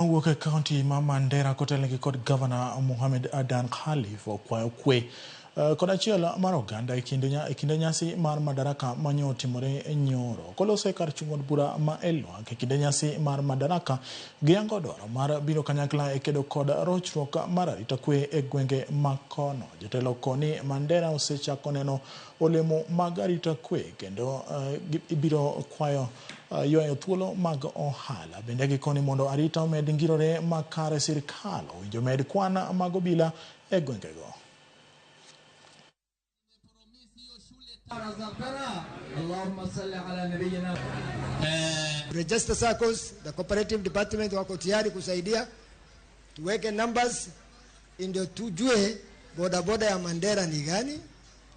Mawuok e kaunti ma Mandera kotelnegi kod Gavana Mohamed Adan Khalif okwayo kwe kod achiel mar oganda e kinde nyasi mar Madaraka manyo otimore nyoro. Koloso e kar chung' od bura ma Elwak e kinde nyasi mar Madaraka, giyango dwaro mar biro kanyakla e kedo kod rochruok mar arita kwe e gwenge ma kono. Jotelo koni Mandera osechako neno olemo mag arita kwe kendo ibiro kwayo ywayo thuolo mag ohala. Bende gikoni mondo arita omed ngirore makare, sirikal owinjo med kwan mag obila e gwengego. Register SACCOs, the cooperative department wako tayari kusaidia. Tuweke numbers ndio tujue boda boda ya Mandera ni gani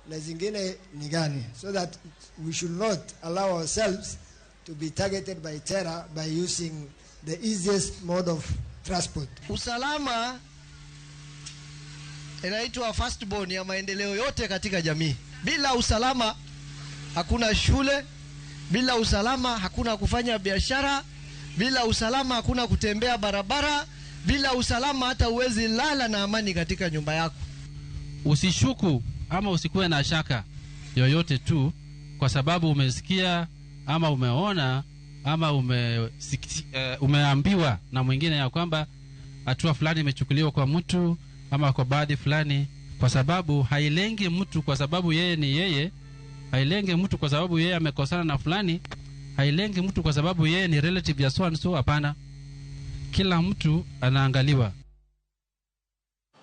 na zingine ni gani, so that we should not allow ourselves to be targeted by terror by using the easiest mode of transport. Usalama inaitwa firstborn ya maendeleo yote katika jamii. Bila usalama hakuna shule, bila usalama hakuna kufanya biashara, bila usalama hakuna kutembea barabara, bila usalama hata huwezi lala na amani katika nyumba yako. Usishuku ama usikuwe na shaka yoyote tu kwa sababu umesikia ama umeona ama umeambiwa na mwingine ya kwamba hatua fulani imechukuliwa kwa mtu ama kwa baadhi fulani, kwa sababu hailengi mtu kwa sababu yeye ni yeye, hailengi mtu kwa sababu yeye amekosana na fulani, hailengi mtu kwa sababu yeye ni relative ya so and so. Hapana, kila mtu anaangaliwa.